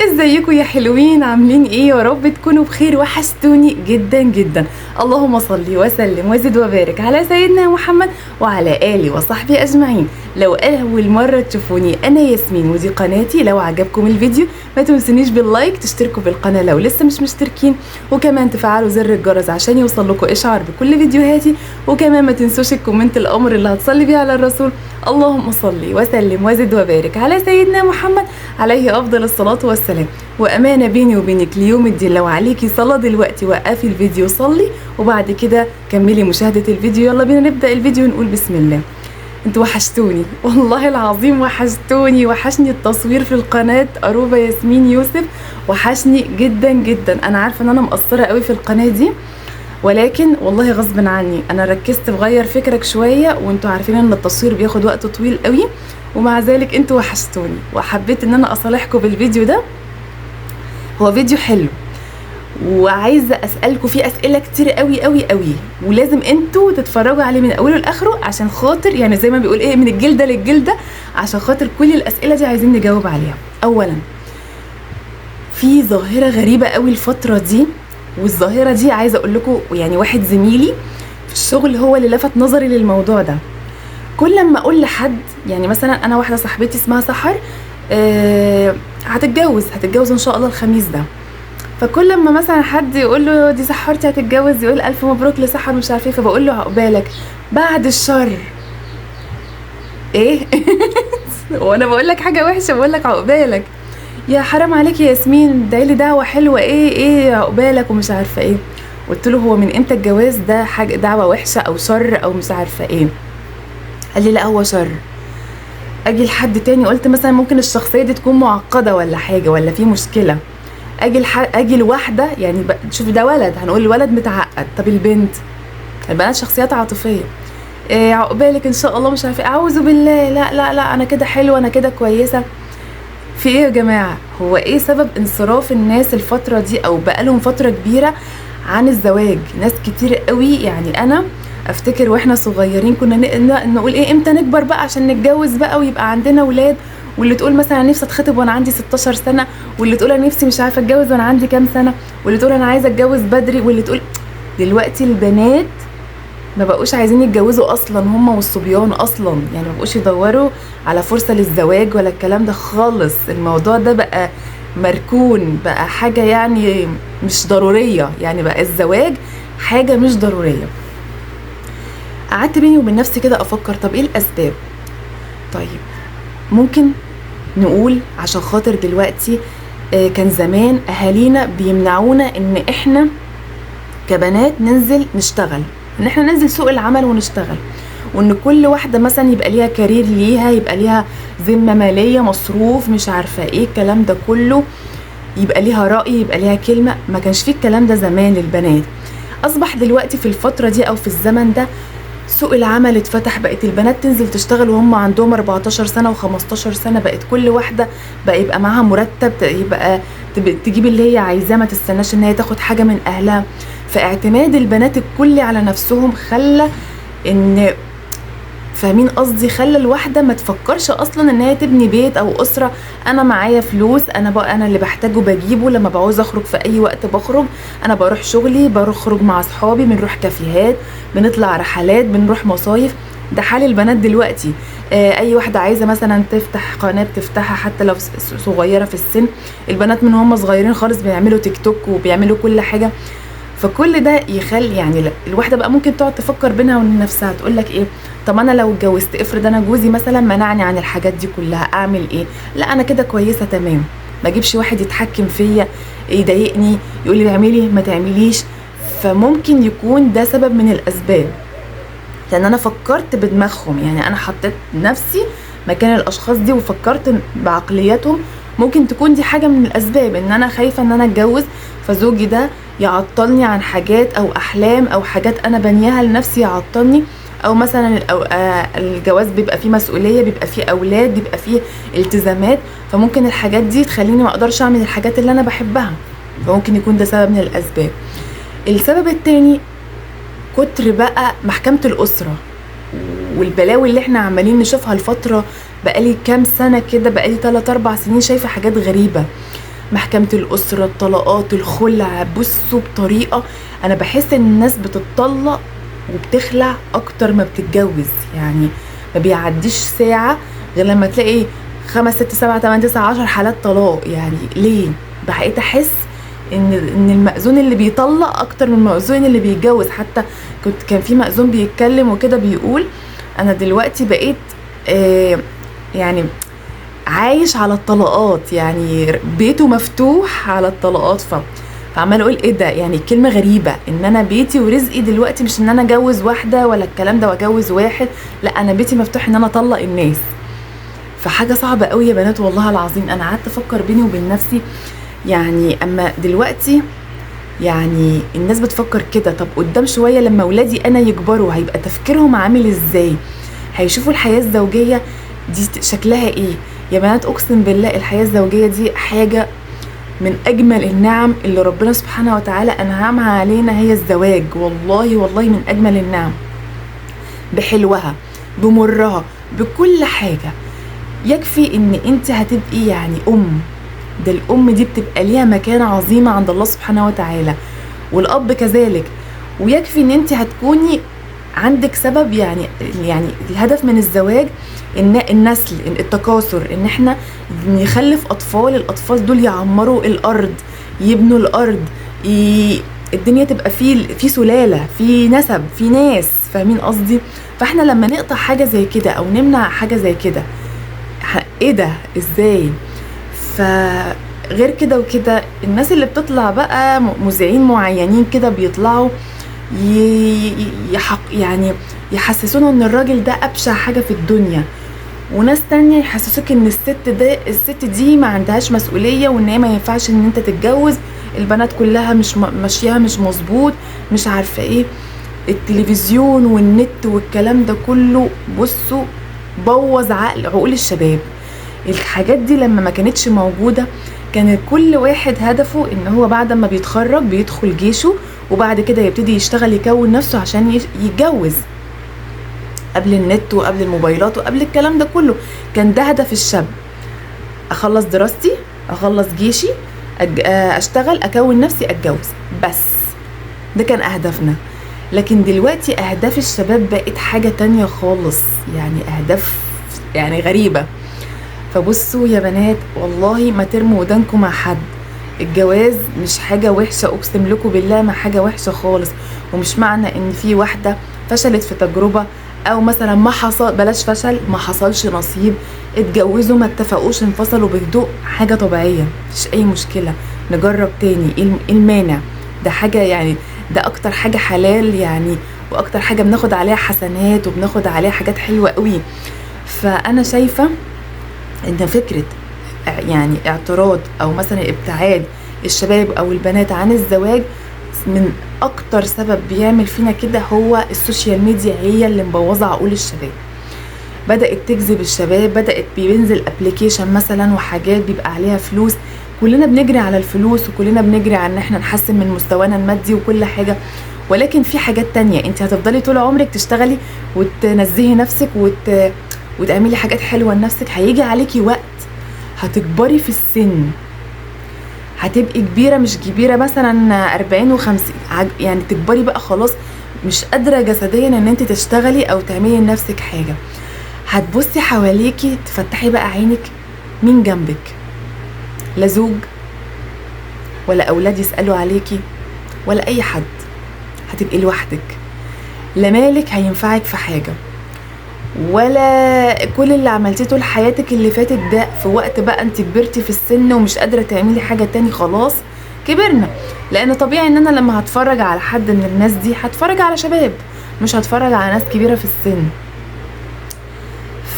ازيكم يا حلوين؟ عاملين ايه؟ يا رب تكونوا بخير. وحشتوني جدا جدا. اللهم صل وسلم وزد وبارك على سيدنا محمد وعلى اله وصحبه اجمعين. لو اول مرة تشوفوني، انا ياسمين ودي قناتي. لو عجبكم الفيديو ما تنسونيش بال like، تشتركوا بالقناة لو لسه مش مشتركين، وكمان تفعلوا زر الجرس عشان يوصل لكم اشعار بكل فيديوهاتي، وكمان ما تنسوش ال comment الامر اللي هتصلي بيه على الرسول. اللهم صل وسلم وزد وبارك على سيدنا محمد عليه افضل الصلاة والسلام. وامانه بيني وبينك ليوم الدين، لو عليكي صلاة دلوقتي وقفي الفيديو صلي وبعد كده كملي مشاهده الفيديو. يلا بينا نبدا الفيديو ونقول بسم الله. انتوا وحشتوني والله العظيم، وحشتوني، وحشني التصوير في القناة أروبة ياسمين يوسف، وحشني جدا جدا. انا عارفه ان انا مقصرة قوي في القناة دي، ولكن والله غصب عني انا ركزت في غير فكرك شوية، وانتوا عارفين ان التصوير بياخد وقت طويل قوي، ومع ذلك انتوا وحشتوني وحبيت ان انا اصالحكم بالفيديو ده. هو فيديو حلو وعايزه اسالكم فيه اسئلة كتير قوي قوي قوي، ولازم انتوا تتفرجوا عليه من اوله لاخره عشان خاطر، يعني زي ما بيقول ايه، من الجلدة للجلده، عشان خاطر كل الاسئلة دي عايزين نجاوب عليها. اولا، في ظاهره غريبة قوي الفترة دي، والظاهرة دي عايزه اقول لكم، يعني واحد زميلي في الشغل هو اللي لفت نظري للموضوع ده. كل لما اقول لحد، يعني مثلا انا واحدة صاحبتي اسمها سحر، هتتجوز ان شاء الله الخميس ده، فكل لما مثلا حد يقول له دي سحرتي هتتجوز، يقول الف مبروك لسحر مش عارفه ايه، فبقول له عقبالك بعد الشر. ايه؟ وانا بقول لك حاجة وحشة بقول لك عقبالك؟ يا حرام عليك يا ياسمين، ادعي لي دعوه حلوة، ايه عقبالك ومش عارفه ايه. قلت له هو من امتى الجواز ده حاجة دعوه وحشة او شر او مش عارفه ايه؟ قال لي لا هو شر. اجي لحد تاني قلت مثلا ممكن الشخصية دي تكون معقدة ولا حاجة ولا في مشكلة. اجي لواحدة، يعني شوف ده ولد، هنقول الولد متعقد، طب البنت، البنات شخصيات عاطفية، إيه عقبالك ان شاء الله مش عارفه، اعوذ بالله، لا لا لا انا كده حلوة، انا كده كويسة. في ايه يا جماعة؟ هو ايه سبب انصراف الناس الفترة دي او بقالهم فترة كبيرة عن الزواج؟ ناس كتير قوي، يعني انا افتكر واحنا صغيرين كنا نقول ايه، امتى نكبر بقى عشان نتجوز بقى ويبقى عندنا ولاد، واللي تقول مثلا نفسي اتخطب وانا عندي 16 سنة، واللي تقول انا نفسي مش عارفه اتجوز وانا عندي كام سنة، واللي تقول انا عايزه اتجوز بدري، واللي تقول. دلوقتي البنات ما بقوش عايزين يتجوزوا اصلا، هم والصبيان اصلا، يعني ما بقوش يدوروا على فرصة للزواج ولا الكلام ده خالص. الموضوع ده بقى مركون، بقى حاجة يعني مش ضرورية، يعني بقى الزواج حاجة مش ضرورية. قعدت بيني وبين نفسي كده افكر، طب ايه الاسباب؟ طيب ممكن نقول عشان خاطر دلوقتي، كان زمان اهالينا بيمنعونا ان احنا كبنات ننزل نشتغل، ان احنا ننزل سوق العمل ونشتغل، وان كل واحدة مثلا يبقى ليها career ليها، يبقى ليها ذمه ماليه، مصروف، مش عارفه ايه الكلام ده كله، يبقى ليها راي، يبقى ليها كلمة. ما كانش فيه الكلام ده زمان للبنات. اصبح دلوقتي في الفترة دي او في الزمن ده سوق العمل اتفتح، بقت البنات تنزل تشتغل وهم عندهم 14 سنة و15 سنة، بقت كل واحدة بقى يبقى معاها مرتب، يبقى تجيب اللي هي عايزاه، ما تستناش ان هي تاخد حاجة من اهلها. فاعتماد البنات الكلي على نفسهم خلى ان، فاهمين قصدي، خلى الواحدة ما تفكرش اصلا ان هي تبني بيت او اسره. انا معايا فلوس، انا بقى انا اللي بحتاجه بجيبه، لما بعوز اخرج في اي وقت بخرج، انا بروح شغلي، بخرج مع اصحابي، بنروح كافيهات، بنطلع رحلات، بنروح مصايف. ده حال البنات دلوقتي. اي واحدة عايزه مثلا تفتح قناة بتفتحها حتى لو صغيرة في السن. البنات من هم صغيرين خالص بيعملوا تيك توك وبيعملوا كل حاجة. فكل ده يخلي يعني الواحدة بقى ممكن تقعد تفكر بينها وبين نفسها، تقول لك ايه، طب انا لو اتجوزت، افرض انا جوزي مثلا منعني عن الحاجات دي كلها، اعمل ايه؟ لا انا كده كويسة تمام، ما اجيبش واحد يتحكم فيا، يضايقني، يقول لي اعملي ما تعمليش. فممكن يكون ده سبب من الاسباب، لان انا فكرت بدماغهم، يعني انا حطيت نفسي مكان الاشخاص دي وفكرت بعقليتهم. ممكن تكون دي حاجة من الاسباب، ان انا خايفة ان انا اتجوز فزوجي ده يعطلني عن حاجات او احلام او حاجات انا بنياها لنفسي، يعطلني. او مثلا الجواز بيبقى فيه مسؤولية، بيبقى فيه اولاد، بيبقى فيه التزامات، فممكن الحاجات دي تخليني ما اقدرش اعمل الحاجات اللي انا بحبها. فممكن يكون ده سبب من الاسباب. السبب التاني كتر بقى محكمة الاسرة والبلاوي اللي احنا عمالين نشوفها الفترة، بقالي كام سنة كده، بقالي 3-4 سنين شايفة حاجات غريبة. محكمة الاسرة، الطلاقات، الخلع. بصوا بطريقة انا بحس ان الناس بتطلق وبتخلع اكتر ما بتتجوز، يعني ما بيعديش ساعة غير لما تلاقي 5 6 7 8 9 10 حالات طلاق. يعني ليه؟ بقيت احس ان المأذون اللي بيطلق اكتر من المأذون اللي بيتجوز. حتى كان في مأذون بيتكلم وكده بيقول انا دلوقتي بقيت يعني عايش على الطلاقات، يعني بيته مفتوح على الطلاقات. فعمال اقول ايه ده، يعني كلمة غريبة ان انا بيتي ورزقي دلوقتي مش ان انا اجوز واحدة ولا الكلام ده واجوز واحد، لا انا بيتي مفتوح ان انا اطلق الناس. فحاجه صعبة قوي يا بنات والله العظيم. انا قعدت افكر بيني وبين نفسي، يعني اما دلوقتي يعني الناس بتفكر كده، طب قدام شوية لما ولادي انا يكبروا هيبقى تفكيرهم عامل ازاي؟ هيشوفوا الحياة الزوجية دي شكلها ايه؟ يا بنات اقسم بالله الحياة الزوجية دي حاجة من اجمل النعم اللي ربنا سبحانه وتعالى انعمها علينا، هي الزواج. والله والله من اجمل النعم، بحلوها بمرها بكل حاجة. يكفي ان انت هتبقي يعني ام، ده الام دي بتبقى ليها مكانه عظيمة عند الله سبحانه وتعالى، والاب كذلك. ويكفي ان انت هتكوني عندك سبب، يعني الهدف من الزواج ان النسل، إن التكاثر، ان احنا نخلف اطفال، الاطفال دول يعمروا الارض، يبنوا الارض، الدنيا تبقى في سلالة، في نسب، في ناس، فاهمين قصدي؟ فاحنا لما نقطع حاجة زي كده او نمنع حاجة زي كده، ايه ده ازاي؟ فغير كده وكده الناس اللي بتطلع بقى مذيعين معينين كده بيطلعوا يعني يحسسونا ان الراجل ده ابشع حاجة في الدنيا، وناس تانية يحسسوك ان الست دي ما عندهاش مسؤولية، وان هي ما ينفعش ان انت تتجوز، البنات كلها مش ماشيها مش مظبوط، مش عارفه ايه. التلفزيون والنت والكلام ده كله بصوا بوظ عقول الشباب. الحاجات دي لما ما كانتش موجودة كان كل واحد هدفه ان هو بعد ما بيتخرج بيدخل جيشه، وبعد كده يبتدي يشتغل يكون نفسه عشان يتجوز. قبل النت وقبل الموبايلات وقبل الكلام ده كله كان ده هدف الشاب، اخلص دراستي، اخلص جيشي، اشتغل، اكون نفسي، اتجوز، بس ده كان اهدافنا. لكن دلوقتي اهداف الشباب بقت حاجة تانية خالص، يعني اهداف يعني غريبة. فبصوا يا بنات والله ما ترموا ودانكم مع حد، الجواز مش حاجة وحشة، اقسم لكم بالله ما حاجة وحشة خالص. ومش معنى ان في واحدة فشلت في تجربة او مثلا ما حصل، بلاش فشل، ما حصلش نصيب، اتجوزوا ما اتفقوش، انفصلوا بهدوء، حاجة طبيعية، مفيش اي مشكلة، نجرب تاني، ايه المانع؟ ده حاجة يعني ده اكتر حاجة حلال يعني، واكتر حاجة بناخد عليها حسنات وبناخد عليها حاجات حلوة قوي. فانا شايفة ان فكرة يعني اعتراض او مثلا ابتعاد الشباب او البنات عن الزواج من اكتر سبب بيعمل فينا كده هو ال social media، هي اللي مبوظه عقول الشباب. بدأت تجذب الشباب، بدأت بينزل application مثلا وحاجات بيبقى عليها فلوس، كلنا بنجري على الفلوس وكلنا بنجري على ان احنا نحسن من مستوانا المادي وكل حاجة، ولكن في حاجات تانية انت هتفضلي طول عمرك تشتغلي وتنزهي نفسك وتعملي حاجات حلوة لنفسك. هيجي عليكي وقت هتكبري في السن، هتبقي كبيرة، مش كبيرة مثلا 40 و50، يعني تكبري بقى خلاص مش قادرة جسديا ان انت تشتغلي او تعملي لنفسك حاجة. هتبصي حواليكي، تفتحي بقى عينك، مين جنبك؟ لا زوج ولا اولاد يسألوا عليكي ولا اي حد، هتبقي لوحدك، لا مالك هينفعك في حاجة ولا كل اللي عملتيه طول حياتك اللي فاتت ده في وقت بقى انت كبرتي في السن ومش قادرة تعملي حاجة تاني، خلاص كبرنا. لان طبيعي ان انا لما هتفرج على حد من الناس دي هتفرج على شباب، مش هتفرج على ناس كبيرة في السن.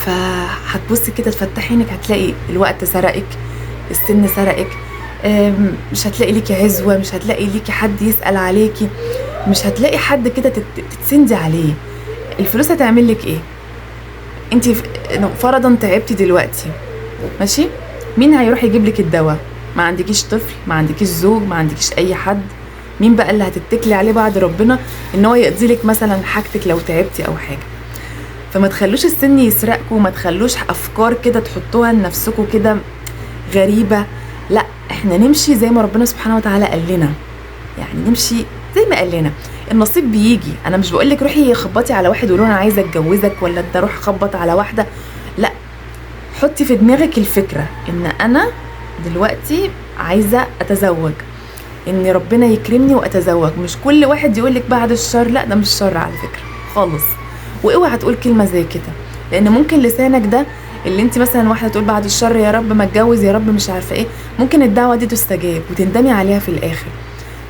فهتبصي كده تفتحي عينك، هتلاقي الوقت سرقك، السن سرقك، مش هتلاقي ليكي عزوة، مش هتلاقي ليكي حد يسأل عليكي، مش هتلاقي حد كده تتسندي عليه. الفلوس هتعمل لك ايه؟ انت فرضا تعبتي دلوقتي، ماشي، مين هيروح يجيب لك الدواء؟ ما عندكيش طفل، ما عندكيش زوج، ما عندكيش اي حد، مين بقى اللي هتتكلي عليه بعد ربنا ان هو يقضي لك مثلا حاجتك لو تعبتي او حاجة؟ فما تخلوش السن يسرقكم، وما تخلوش افكار كده تحطوها لنفسكم كده غريبة. لا، احنا نمشي زي ما ربنا سبحانه وتعالى قال لنا، يعني نمشي زي ما قال لنا. النصيب بيجي، انا مش بقول لك روحي خبطي على واحد وقولي انا عايزه اتجوزك، ولا انت روح خبط على واحدة، لا، حطي في دماغك الفكرة ان انا دلوقتي عايزه اتزوج، ان ربنا يكرمني واتزوج. مش كل واحد يقول لك بعد الشر، لا ده مش شر على فكرة خالص. واوعى تقول كلمة زي كده، لان ممكن لسانك ده اللي انت مثلا واحدة تقول بعد الشر يا رب ما اتجوز، يا رب مش عارفه ايه، ممكن الدعوة دي تستجاب وتندمي عليها في الاخر.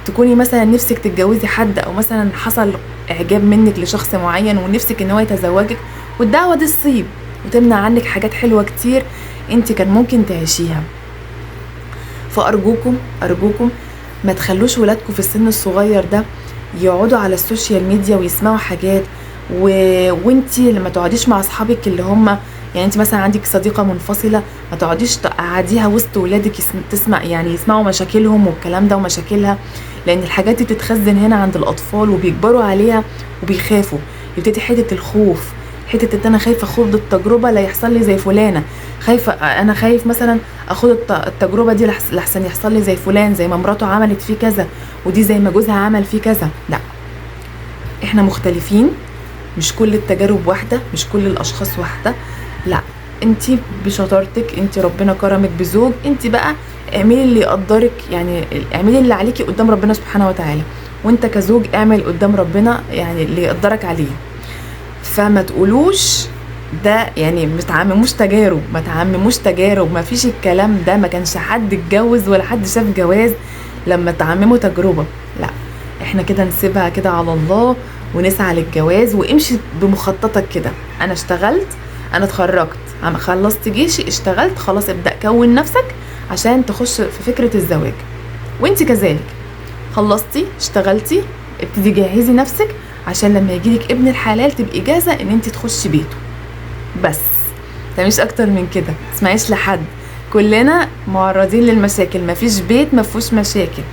تكوني مثلا نفسك تتجوزي حد، او مثلا حصل اعجاب منك لشخص معين ونفسك ان هو يتزوجك، والدعوة دي تصيب وتمنع عنك حاجات حلوة كتير انت كان ممكن تعيشيها. فارجوكم ارجوكم ما تخلوش ولادكم في السن الصغير ده يقعدوا على ال social media ويسمعوا حاجات، وانتي لما تقعديش مع اصحابك اللي هم، يعني انت مثلا عندك صديقه منفصلة، ما تقعديش تقعديها وسط ولادك تسمع، يعني يسمعوا مشاكلهم والكلام ده ومشاكلها، لان الحاجات دي بتتخزن هنا عند الاطفال وبيكبروا عليها وبيخافوا. يبتدي حتة الخوف، حتة ان انا خايفة اخوض التجربة لا يحصل لي زي فلانه، خايفة انا خايف مثلا اخوض التجربة دي لحسن يحصل لي زي فلان، زي ما مراته عملت فيه كذا، ودي زي ما جوزها عمل فيه كذا. لا، احنا مختلفين، مش كل التجارب واحدة، مش كل الاشخاص واحدة. لا، انت بشطارتك، انت ربنا كرمك بزوج، انت بقى اعملي اللي يقدرك، يعني اعملي اللي عليكي قدام ربنا سبحانه وتعالى، وانت كزوج اعمل قدام ربنا يعني اللي يقدرك عليه. فما تقولوش ده، يعني ما تعمموش تجارب، ما تعمموش تجارب، ما فيش الكلام ده، ما كانش حد اتجوز ولا حد شاف جواز لما تعمموا تجربه. لا، احنا كده نسيبها كده على الله ونسعى للجواز، وامشي بمخططك كده. انا اشتغلت، انا اتخرجت، خلصت جيشي، اشتغلت، خلاص ابدأ كون نفسك عشان تخش في فكرة الزواج. وانت كذلك خلصتي اشتغلتي، ابتدي جهزي نفسك عشان لما يجيلك ابن الحلال تبقي جاهزة ان انت تخشي بيته، بس مش اكتر من كده. متسمعيش لحد، كلنا معرضين للمشاكل، مفيش بيت مفيهوش مشاكل.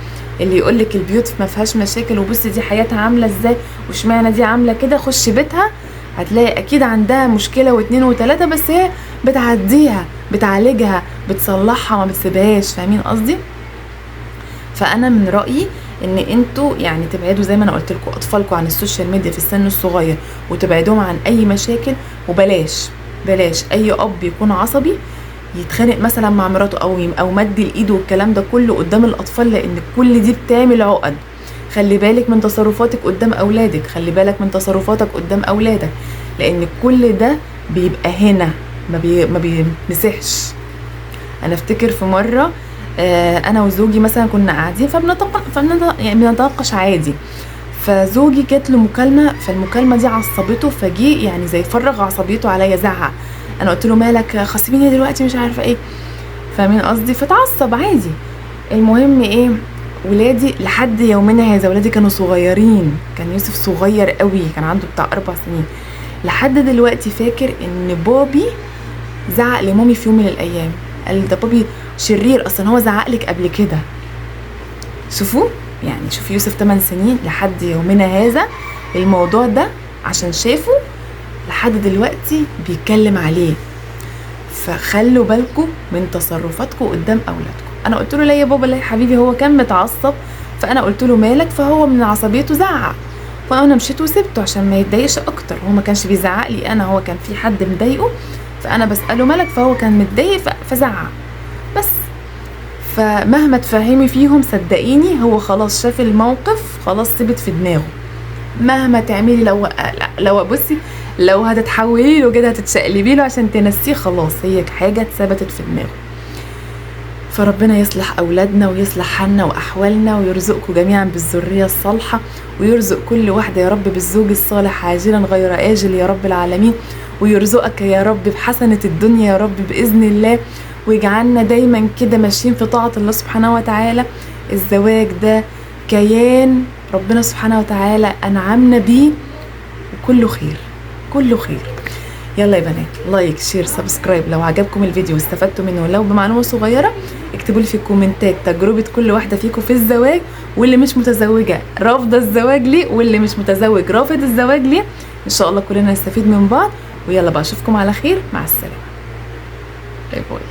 اللي يقولك البيوت ما فيهاش مشاكل وبصي دي حياتها عامله ازاي واشمعنى دي عامله كده، خش بيتها هتلاقي اكيد عندها مشكلة واتنين وتلاتة، بس هي بتعديها، بتعالجها، بتصلحها، ما بتسيبهاش. فاهمين قصدي؟ فانا من رايي ان انتوا يعني تبعدوا زي ما انا قلت لكم اطفالكم عن ال social media في السن الصغير، وتبعدوهم عن اي مشاكل، وبلاش بلاش اي اب يكون عصبي يتخانق مثلا مع مراته او مد الايد والكلام ده كله قدام الاطفال، لان كل دي بتعمل عقد. خلي بالك من تصرفاتك قدام اولادك، خلي بالك من تصرفاتك قدام اولادك، لان كل ده بيبقى هنا ما بيمسحش. انا افتكر في مرة انا وزوجي مثلا كنا قاعدين يعني بنتناقش عادي، فزوجي جات له مكالمة، فالمكالمه دي عصبته، فجي يعني زي فرغ عصبيته عليا، زعق. انا قلت له مالك خاصميني دلوقتي مش عارفه ايه، فاهمين قصدي؟ فتعصب عادي. المهم ايه، ولادي لحد يومنا هذا، ولادي كانوا صغيرين، كان يوسف صغير قوي، كان عنده بتاع 4 سنين، لحد دلوقتي فاكر ان بابي زعق لمامي في يوم من الايام، قال ده بابي شرير اصلا هو زعق لك قبل كده. شوفوا يعني، شوف يوسف 8 سنين لحد يومنا هذا الموضوع ده عشان شافه لحد دلوقتي بيتكلم عليه. فخلوا بالكم من تصرفاتكم قدام اولادكم. انا قلت له لا يا بابا، لا يا حبيبي، هو كان متعصب، فانا قلت له مالك، فهو من عصبيته زعق، فانا مشيت وسبته عشان ما يتضايقش اكتر. هو ما كانش بيزعق لي انا، هو كان في حد مضايقه، فانا بساله مالك، فهو كان متضايق فزعق بس. فمهما تفهمي فيهم صدقيني هو خلاص شاف الموقف، خلاص ثبت في دماغه. مهما تعملي، لو بصي لو هتتحولي له كده، هتتشقلبي له عشان تنسيه، خلاص هي حاجة اتثبتت في دماغه. فربنا يصلح اولادنا ويصلح حالنا واحوالنا، ويرزقكم جميعا بالذريه الصالحة، ويرزق كل واحدة يا رب بالزوج الصالح عاجلا غير اجل يا رب العالمين، ويرزقك يا رب بحسنه الدنيا يا رب باذن الله، ويجعلنا دايما كده ماشيين في طاعة الله سبحانه وتعالى. الزواج ده كيان ربنا سبحانه وتعالى انعمنا بيه، وكله خير، كله خير. يلا يا بنات، like share subscribe لو عجبكم الفيديو واستفدتوا منه لو بمعلومة صغيرة. اكتبوا لي في الكومنتات تجربه كل واحدة فيكم في الزواج، واللي مش متزوجة رافضه الزواج ليه، واللي مش متزوج رافض الزواج ليه. ان شاء الله كلنا نستفيد من بعض. ويلا بقى اشوفكم على خير، مع السلامة، bye bye.